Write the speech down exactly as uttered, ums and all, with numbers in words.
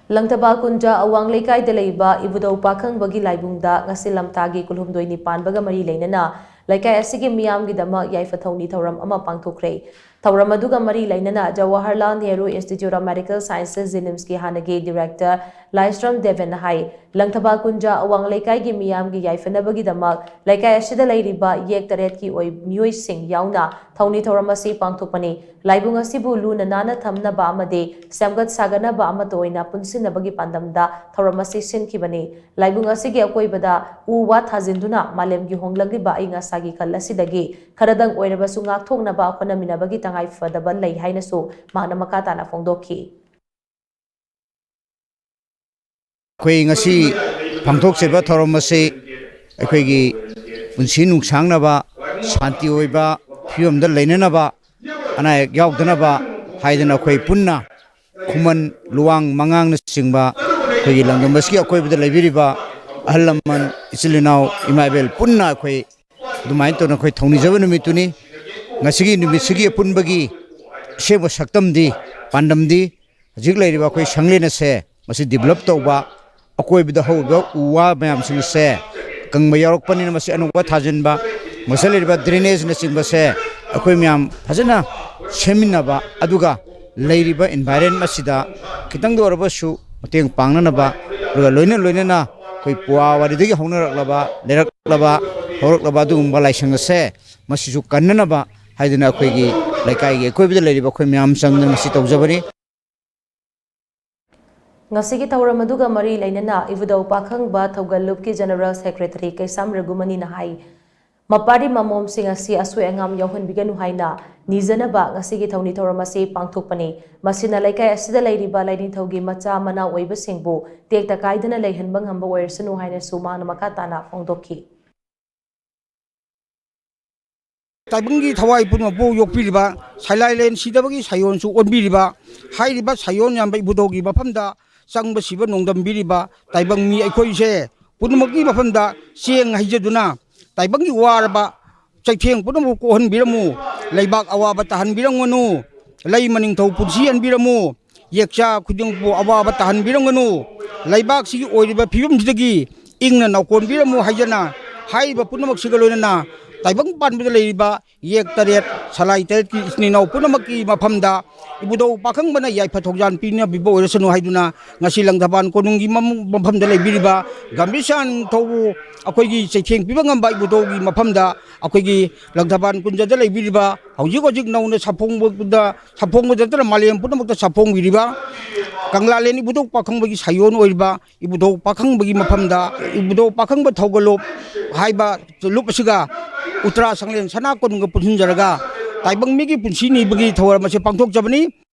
ꯂꯪꯊꯕꯥꯜ ꯀꯨꯟꯖ ꯑꯋꯥꯡ ꯂꯩꯀꯥꯏꯗ ꯂꯩꯕ ꯏꯕꯨꯙꯧ ꯄꯥꯈꯪꯕꯒꯤ ꯂꯥꯏꯕꯨꯡꯗ ꯉꯁꯤ ꯂꯝꯇꯥꯒꯤ ꯀꯨꯟꯍꯨꯝꯗꯣꯏꯅꯤ ꯄꯥꯟꯕꯒ ꯃꯔꯤ ꯂꯩꯅꯅ ꯂꯩꯀꯥꯏ ꯑꯁꯤꯒꯤ ꯃꯤꯌꯥꯝꯒꯤꯗꯃꯛ ꯌꯥꯏꯐ ꯊꯧꯅꯤ ꯊꯧꯔꯝ ꯑꯃ ꯄꯥꯡꯊꯣꯛꯈ꯭ꯔꯦ꯫ ꯊꯧꯔꯝ ꯑꯗꯨꯒ ꯃꯔꯤ ꯂꯩꯅꯅ Jawaharlal Nehru institute of medical sciences, ꯖꯤꯅꯤꯝꯁꯀꯤ ꯍꯥꯟꯅꯒꯤ ꯗꯤꯔꯦꯛꯇꯔ ꯂꯥꯏꯁ꯭ꯔꯝ ꯗꯦꯕꯟꯅ ꯍꯥꯏ, ꯂꯪꯊꯕꯥꯜ ꯀꯨꯟꯖ ꯑꯋꯥꯡ ꯂꯩꯀꯥꯏꯒꯤ ꯃꯤꯌꯥꯝꯒꯤ ꯌꯥꯏꯐꯅꯕꯒꯤꯗꯃꯛ ꯂꯩꯀꯥꯏ ꯑꯁꯤꯗ ꯂꯩꯔꯤꯕ ꯌꯦꯛ ꯇꯔꯦꯠꯀꯤ ꯑꯣꯏ ꯃꯤꯑꯣꯏꯁꯤꯡ ꯌꯥꯎꯅ ꯊꯧꯅꯤ ꯊꯧꯔꯝ ꯑꯁꯤ ꯄꯥꯡꯊꯣꯛꯄꯅꯤ꯫ ꯂꯥꯏꯕꯨꯡ ꯑꯁꯤꯕꯨ ꯂꯨꯅ ꯅꯥꯟꯅ ꯊꯝꯅꯕ ꯑꯃꯗꯤ ꯁꯦꯝꯒꯠ ꯁꯥꯒꯠꯅꯕ ꯑꯃꯠꯇ ꯑꯣꯏꯅ ꯄꯨꯟꯁꯤꯟꯅꯕꯒꯤ ꯄꯥꯟꯗꯝꯗ ꯊꯧꯔꯝ ꯑꯁꯤ ꯁꯤꯟꯈꯤꯕꯅꯤ꯫ ꯂꯥꯏꯕꯨꯡ ꯑꯁꯤꯒꯤ ꯑꯀꯣꯏꯕꯗ ꯎ ꯋꯥ ꯊꯥꯖꯤꯟꯗꯨꯅ ꯃꯥꯂꯦꯝꯒꯤ ꯍꯣꯡꯂꯛꯂꯤꯕ ꯑꯏꯪ ꯑꯁꯥꯒꯤ ꯈꯜ ꯑꯁꯤꯗꯒꯤ ꯈꯔꯗꯪ ꯑꯣꯏꯔꯕꯁꯨ ꯉꯥꯛꯊꯣꯛꯅꯕ ꯍꯣꯠꯅꯃꯤꯟꯅꯕꯒꯤ ꯇꯉꯥꯏ ꯐꯗꯕ ꯂꯩ ꯍꯥꯏꯅꯁꯨ ꯃꯍꯥꯛꯅ ꯃꯈꯥ ꯇꯥꯅ ꯐꯣꯡꯗꯣꯛꯈꯤ꯫ ꯑꯩꯈꯣꯏ ꯉꯁꯤ ꯄꯥꯡꯊꯣꯛꯆꯔꯤꯕ ꯊꯧꯔꯝ ꯑꯁꯤ ꯑꯩꯈꯣꯏꯒꯤ ꯄꯨꯟꯁꯤ ꯅꯨꯡꯁꯥꯡꯅꯕ, ꯁꯥꯟꯇꯤ ꯑꯣꯏꯕ ꯐꯤꯕꯝꯗ ꯂꯩꯅꯅꯕ, ꯑꯅꯥ ꯑꯌꯦꯛ ꯌꯥꯎꯗꯅꯕ ꯍꯥꯏꯗꯅ ꯑꯩꯈꯣꯏ ꯄꯨꯟꯅ ꯈꯨꯃꯟ, ꯂꯨꯋꯥꯡ, ꯃꯉꯥꯡꯅꯆꯤꯡꯕ ꯑꯩꯈꯣꯏꯒꯤ ꯂꯝꯗꯝ ꯑꯁꯤꯒꯤ ꯑꯀꯣꯏꯕꯗ ꯂꯩꯕꯤꯔꯤꯕ ꯑꯍꯜ ꯂꯃꯟ, ꯏꯆꯤꯜ ꯏꯅꯥꯎ, ꯏꯃꯥ ꯏꯕꯦꯜ ꯄꯨꯟꯅ ꯑꯩꯈꯣꯏ ꯑꯗꯨꯃꯥꯏꯅ ꯇꯧꯅ ꯑꯩꯈꯣꯏ ꯊꯧꯅꯤꯖꯕ ꯅꯨꯃꯤꯠꯇꯨꯅꯤ꯫ ꯉꯁꯤꯒꯤ ꯅꯨꯃꯤꯠꯁꯤꯒꯤ ꯑꯄꯨꯟꯕꯒꯤ ꯑꯁꯦꯡꯕ ꯁꯛꯇꯝꯗꯤ, ꯄꯥꯟꯗꯝꯗꯤ ꯍꯧꯖꯤꯛ ꯂꯩꯔꯤꯕ ꯑꯩꯈꯣꯏ ꯁꯪꯂꯦꯟ ꯑꯁꯦ ꯃꯁꯤ ꯗꯤꯕꯂꯞ ꯇꯧꯕ, ꯑꯀꯣꯏꯕꯗ ꯍꯧꯔꯤꯕ ꯎ ꯋꯥ ꯃꯌꯥꯝꯁꯤꯡ ꯑꯁꯦ ꯀꯪꯕ ꯌꯥꯎꯔꯛꯄꯅꯤꯅ ꯃꯁꯤ ꯑꯅꯧꯕ ꯊꯥꯖꯤꯟꯕ, ꯃꯁꯤꯗ ꯂꯩꯔꯤꯕ ꯗ꯭ꯔꯦꯅꯦꯖꯅꯆꯤꯡꯕꯁꯦ ꯑꯩꯈꯣꯏ ꯃꯌꯥꯝ ꯐꯖꯅ ꯁꯦꯝꯃꯤꯟꯅꯕ, ꯑꯗꯨꯒ ꯂꯩꯔꯤꯕ ꯏꯟꯚꯥꯏꯔꯟꯃꯦꯟ ꯑꯁꯤꯗ ꯈꯤꯇꯪꯗ ꯑꯣꯏꯔꯕꯁꯨ ꯃꯇꯦꯡ ꯄꯥꯡꯅꯅꯕ, ꯑꯗꯨꯒ ꯂꯣꯏꯅ ꯂꯣꯏꯅꯅ ꯑꯩꯈꯣꯏ ꯄꯨꯋꯥ ꯋꯥꯔꯤꯗꯒꯤ ꯍꯧꯅꯔꯛꯂꯕ, ꯂꯩꯔꯛꯂꯕ, ꯍꯧꯔꯛꯂꯕ ꯑꯗꯨꯒꯨꯝꯕ ꯂꯥꯏꯁꯪ ꯑꯁꯦ ꯃꯁꯤꯁꯨ ꯀꯟꯅꯅꯕ ꯍꯥꯏꯗꯅ ꯑꯩꯈꯣꯏꯒꯤ ꯂꯩꯀꯥꯏꯒꯤ ꯑꯀꯣꯏꯕꯗ ꯂꯩꯔꯤꯕ ꯑꯩꯈꯣꯏ ꯃꯌꯥꯝ ꯆꯪꯗꯅ ꯃꯁꯤ ꯇꯧꯖꯕꯅꯤ꯫ ꯉꯁꯤꯒꯤ ꯊꯧꯔꯝ ꯑꯗꯨꯒ ꯃꯔꯤ ꯂꯩꯅꯅ ꯏꯕꯨꯙꯧ ꯄꯥꯈꯪꯕ ꯊꯧꯒꯜ ꯂꯨꯞꯀꯤ ꯖꯦꯅꯔꯦꯜ ꯁꯦꯀ꯭ꯔꯦꯇꯔꯤ ꯀꯩꯁꯥꯝ ꯔꯘꯨꯃꯅꯤꯅ ꯍꯥꯏ, ꯃꯄꯥꯔꯤ ꯃꯃꯣꯝꯁꯤꯡ ꯑꯁꯤ ꯑꯁꯣꯏ ꯑꯉꯥꯝ ꯌꯥꯎꯍꯟꯕꯤꯒꯅꯨ ꯍꯥꯏꯅ ꯅꯤꯖꯅꯕ ꯉꯁꯤꯒꯤ ꯊꯧꯅꯤ ꯊꯧꯔꯝ ꯑꯁꯤ ꯄꯥꯡꯊꯣꯛꯄꯅꯤ꯫ ꯃꯁꯤꯅ ꯂꯩꯀꯥꯏ ꯑꯁꯤꯗ ꯂꯩꯔꯤꯕ ꯂꯥꯏꯅꯤꯡꯊꯧꯒꯤ ꯃꯆꯥ ꯃꯅꯥꯎ ꯑꯣꯏꯕꯁꯤꯡꯕꯨ ꯇꯦꯛꯇ ꯀꯥꯏꯗꯅ ꯂꯩꯍꯟꯕ ꯉꯝꯕ ꯑꯣꯏꯔꯁꯅꯨ ꯍꯥꯏꯅꯁꯨ ꯃꯍꯥꯛꯅ ꯃꯈꯥ ꯇꯥꯅ ꯐꯣꯡꯗꯣꯛꯈꯤ꯫ ꯇꯥꯏꯕꯪꯒꯤ ꯊꯋꯥꯏ ꯄꯨꯝꯅꯃꯛꯄꯨ ꯌꯣꯛꯄꯤꯔꯤꯕ, ꯁꯂꯥꯏꯂꯦꯟ ꯁꯤꯗꯕꯒꯤ ꯁꯥꯏꯑꯣꯟꯁꯨ ꯑꯣꯟꯕꯤꯔꯤꯕ, ꯍꯥꯏꯔꯤꯕ ꯁꯥꯏꯑꯣꯟ ꯌꯥꯝꯕ ꯏꯕꯨꯙꯧꯒꯤ ꯃꯐꯝꯗ ꯆꯪꯕ ꯁꯤꯕ ꯅꯣꯡꯗꯝꯕꯤꯔꯤꯕ ꯇꯥꯏꯕꯪ ꯃꯤ ꯑꯩꯈꯣꯏꯁꯦ ꯄꯨꯝꯅꯃꯛꯀꯤ ꯃꯐꯝꯗ ꯆꯦꯡ ꯍꯩꯖꯗꯨꯅ ꯇꯥꯏꯕꯪꯒꯤ ꯋꯥꯔꯕ ꯆꯩꯊꯦꯡ ꯄꯨꯝꯅꯃꯛ ꯀꯣꯛꯍꯟꯕꯤꯔꯝꯃꯨ꯫ ꯂꯩꯕꯥꯛ ꯑꯋꯥꯕ ꯇꯥꯍꯟꯕꯤꯔꯝꯒꯅꯨ꯫ ꯂꯩ ꯃꯅꯤꯡꯊꯧ ꯄꯨꯟꯁꯤ ꯍꯟꯕꯤꯔꯝꯃꯨ꯫ ꯌꯦꯛꯆꯥ ꯈꯨꯗꯤꯡꯃꯛꯄꯨ ꯑꯋꯥꯕ ꯇꯥꯍꯟꯕꯤꯔꯝꯒꯅꯨ꯫ ꯂꯩꯕꯥꯛꯁꯤꯒꯤ ꯑꯣꯏꯔꯤꯕ ꯐꯤꯕꯝꯁꯤꯗꯒꯤ ꯏꯪꯅ ꯅꯧꯀꯣꯟꯕꯤꯔꯝꯃꯨ ꯍꯥꯏꯖꯅ, ꯍꯥꯏꯔꯤꯕ ꯄꯨꯝꯅꯃꯛꯁꯤꯒ ꯂꯣꯏꯅꯅ ꯇꯥꯏꯕꯪ ꯄꯥꯟꯕꯗ ꯂꯩꯔꯤꯕ ꯌꯦꯛ ꯇꯔꯦꯠ, ꯁꯂꯥꯏ ꯇꯔꯦꯠꯀꯤ ꯏꯆꯤꯟ ꯏꯅꯥꯎ ꯄꯨꯝꯅꯃꯛꯀꯤ ꯃꯐꯝꯗ ꯏꯕꯨꯙꯧ ꯄꯥꯈꯪꯕꯅ ꯌꯥꯏꯐ ꯊꯧꯖꯥꯜ ꯄꯤꯅꯕꯤꯕ ꯑꯣꯏꯔꯁꯅꯨ ꯍꯥꯏꯗꯨꯅ, ꯉꯁꯤ ꯂꯪꯊꯕꯥꯜ ꯀꯣꯅꯨꯡꯒꯤ ꯃꯝ-, ꯃꯐꯝꯗ ꯂꯩꯕꯤꯔꯤꯕ ꯒꯝꯚꯤꯔ ꯁꯅꯥ ꯅꯤꯡꯊꯧꯕꯨ ꯑꯩꯈꯣꯏꯒꯤ ꯆꯩꯊꯦꯡ ꯄꯤꯕ ꯉꯝꯕ ꯏꯕꯨꯙꯧꯒꯤ ꯃꯐꯝꯗ, ꯑꯩꯈꯣꯏꯒꯤ ꯂꯪꯊꯕꯥꯜ ꯀꯨꯟꯖꯗ ꯂꯩꯕꯤꯔꯤꯕ, ꯍꯧꯖꯤꯛ ꯍꯧꯖꯤꯛ ꯅꯧꯅ ꯁꯥꯐꯣꯡꯕꯗ, ꯁꯥꯐꯣꯡꯕꯗ ꯅꯠꯇꯅ ꯃꯥꯂꯦꯝ ꯄꯨꯝꯅꯃꯛꯇ ꯁꯥꯐꯣꯡꯕꯤꯔꯤꯕ ꯀꯪꯂꯥꯂꯦꯟ ꯏꯕꯨꯙꯧ ꯄꯥꯈꯪꯕꯒꯤ ꯁꯥꯏꯌꯣꯟ ꯑꯣꯏꯔꯤꯕ ꯏꯕꯨꯙꯧ ꯄꯥꯈꯪꯕꯒꯤ ꯃꯐꯝꯗ, ꯏꯕꯨꯙꯧ ꯄꯥꯈꯪꯕ ꯊꯧꯒꯜꯂꯣꯞ ꯍꯥꯏꯕ ꯂꯨꯞ ꯑꯁꯤꯒ ꯎꯇ꯭ꯔꯥ ꯁꯪꯂꯦꯟ ꯁꯅꯥ ꯀꯣꯅꯨꯡꯒ ꯄꯨꯟꯁꯤꯟꯖꯔꯒ ꯇꯥꯏꯕꯪ ꯃꯤꯒꯤ ꯄꯨꯟꯁꯤ ꯅꯤꯕꯒꯤ ꯊꯧꯔꯝ ꯑꯁꯤ ꯄꯥꯡꯊꯣꯛꯆꯕꯅꯤ꯫